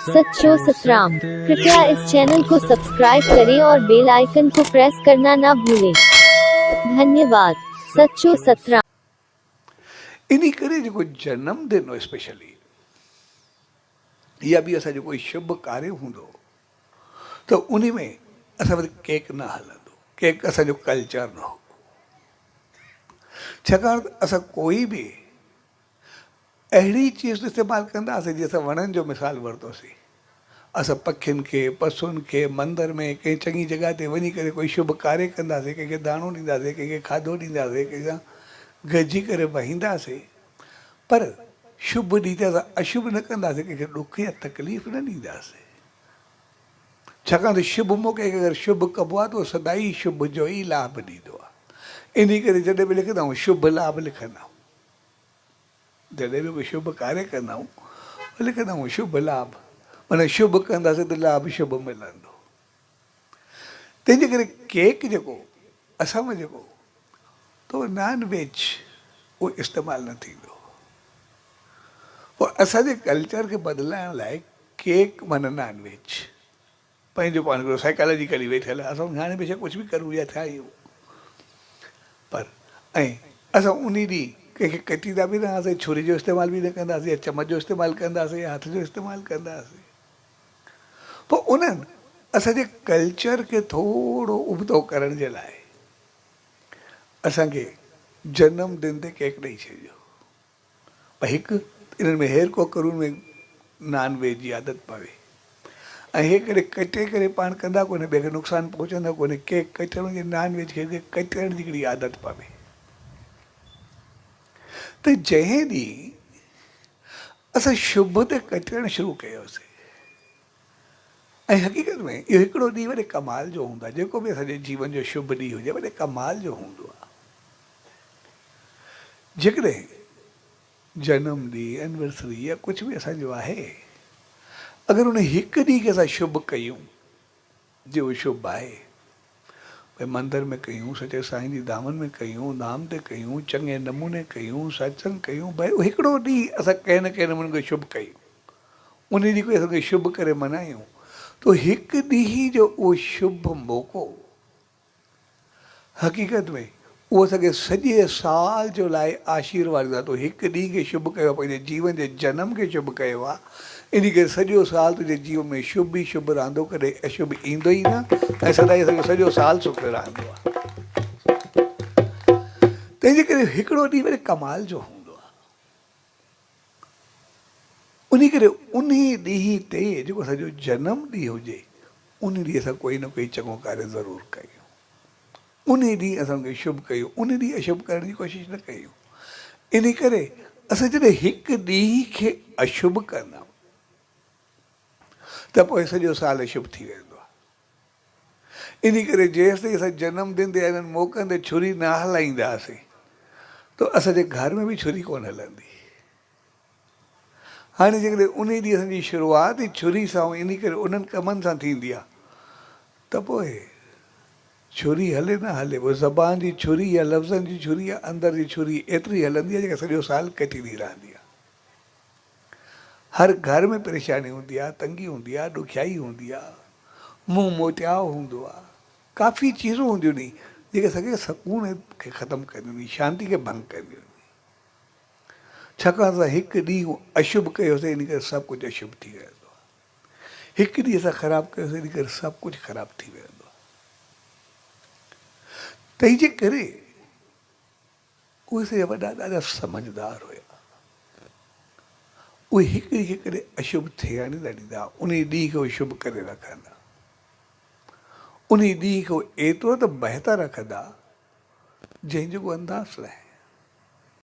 सच्चो सतराम। कृपया इस चैनल को सब्सक्राइब करें और बेल आइकन को प्रेस करना ना भूलें। धन्यवाद। सच्चो सतराम। इन्ही करे जेको जनम दिन हो स्पेशली या बि असांजो कोई शुभ कार्य हूंदो त उन में असां वटि केक न हलंदो। केक असांजो कल्चर न हो, छाकाणि त असां कोई बि अहिड़ी चीज़ इस्तेमालु कंदासीं, जीअं असां वणनि जो मिसाल वरितोसीं, असां पखियुनि खे, पशुनि खे, मंदर में कंहिं चङी जॻह ते वञी करे कोई शुभ कार्य कंदासीं, कंहिंखे दाणो ॾींदासीं, कंहिंखे खाधो ॾींदासीं, कंहिंसां गॾिजी करे वहींदासीं, पर शुभ ॾींहुं ते असां अशुभ न कंदासीं, कंहिंखे ॾुख या तकलीफ़ न ॾींदासीं। छाकाणि त शुभ मौक़े खे अगरि शुभ कबो आहे त उहो सदाई शुभ जो ई लाभ ॾींदो आहे। इन करे जॾहिं बि लिखंदा आहियूं, शुभ लाभ लिखंदा आहियूं। जॾहिं बि कोई शुभ कार्य कंदा आहियूं, लिखंदा आहियूं शुभ लाभ, माना शुभ कंदासीं त लाभ शुभ मिलंदो। तंहिंजे करे केक जेको असां वटि जेको त उहो नॉन वेज उहो इस्तेमालु न थींदो। पोइ असांजे कल्चर खे बदिलाइण लाइ केक माना नॉन वेज पंहिंजो पाण हिकिड़ो साइकोलॉजिकली वेठल आहे। असां हाणे बेशक कुझु बि करूं या ठाहियूं, पर ऐं असां उन ॾींहुं कंहिंखे कटींदा बि न हुआसीं, छुरी जो इस्तेमालु बि न कंदासीं, या चमच जो इस्तेमालु कंदासीं या हथ जो इस्तेमालु कंदासीं। पोइ उन्हनि असांजे कल्चर खे थोरो उबतो करण जे लाइ असांखे जनम दिन ते केक ॾेई छॾियो। पर हिकु इन्हनि में हेर को करून में नॉन वेज जी आदत पवे ऐं हे करे कटे करे पाण कंदा कोन्हे, ॿिए खे नुक़सानु पहुचंदो कोन्हे। केक कटण जी नॉन वेज खे कटण जी हिकिड़ी आदत पवे त जंहिं ॾींहुं असां शुभ ते कटणु शुरू कयोसीं, ऐं हक़ीक़त में इहो हिकिड़ो ॾींहुं वॾे कमाल जो हूंदो आहे। जेको बि असांजे जीवन जो शुभ ॾींहुं हुजे, वॾे कमाल जो हूंदो आहे। जेकॾहिं जनम ॾींहुं, एनिवर्सरी या कुझु बि असांजो आहे, अगरि उन हिकु ॾींहुं खे असां शुभ कयूं, जो शुभ आहे, भई मंदर में कयूं, सचे साईं जी दामन में कयूं, धाम ते कयूं, चङे नमूने कयूं, सत्संग कयूं, भई हिकिड़ो ॾींहुं असां कंहिं न कंहिं नमूने शुभ कयूं, उन ॾींहुं कोई असांखे शुभ करे मल्हायूं, त हिकु ॾींहुं जो उहो शुभ मौक़ो हक़ीक़त में उहो असांखे सॼे साल जो लाइ आशीर्वाद ॾींदो आहे। तूं हिकु ॾींहुं खे शुभ कयो आहे, पंहिंजे जीवन जे जनम खे शुभ कयो आहे, इन करे सॼो साल तुंहिंजे जीवन में शुभ ई शुभ रहंदो, कॾहिं अशुभ ईंदो ई न ऐं सदाई असांजो सॼो साल सुखियो रहंदो आहे। तंहिंजे करे हिकिड़ो ॾींहुं वॾे कमाल जो हूंदो आहे। उन करे उन ॾींहुं ते जेको असांजो जनम ॾींहुं हुजे, उन ॾींहुं असां कोई न कोई चङो कार्य ज़रूरु कयूं। उन ॾींहुं असां उनखे शुभ कयूं, उन ॾींहुं अशुभ करण जी कोशिशि न कयूं। इन करे असां जॾहिं हिकु ॾींहुं खे अशुभ कंदा आहियूं त पोइ सॼो साल अशुभ थी वेंदो आहे। इन करे जेसिताईं असां जनम दिन ते इन्हनि मौक़नि ते छुरी न हलाईंदासीं त असांजे घर में बि छुरी कोन हलंदी। हाणे जेकॾहिं उन ॾींहुं असांजी शुरूआत ई छुरी सां इन करे उन्हनि कमनि सां थींदी आहे त पोइ छुरी हले न हले, पोइ ज़बान जी छुरी या लफ़्ज़नि जी छुरी या अंदरि जी छुरी एतिरी हलंदी आहे जेका सॼो साल कटींदी रहंदी आहे। हर घर में परेशानी हूंदी आहे, तंगी हूंदी आहे, ॾुखियाई हूंदी आहे, मुंहुं मोटियाव हूंदो आहे, काफ़ी चीज़ूं हूंदियूं आहिनि जेके असांखे सकून खे ख़तमु कंदियूं आहिनि, शांती खे भंग कंदियूं आहिनि। छाकाणि असां हिकु ॾींहुं अशुभ कयोसीं, इन करे सभु कुझु अशुभ थी वेंदो आहे। हिकु ॾींहुं असां ख़राबु कयोसीं, इन करे सभु कुझु ख़राबु थी वेंदो आहे। तंहिंजे करे उहे असांजा वॾा ॾाढा सम्झदार हुया। उहे हिकु ॾींहुं खे कॾहिं अशुभ थियण न ॾींदा, उन ॾींहुं खे उहे शुभ करे रखंदा, उन ॾींहुं खे एतिरो त बहितर रखंदा जंहिंजो को अंदाज़ न आहे।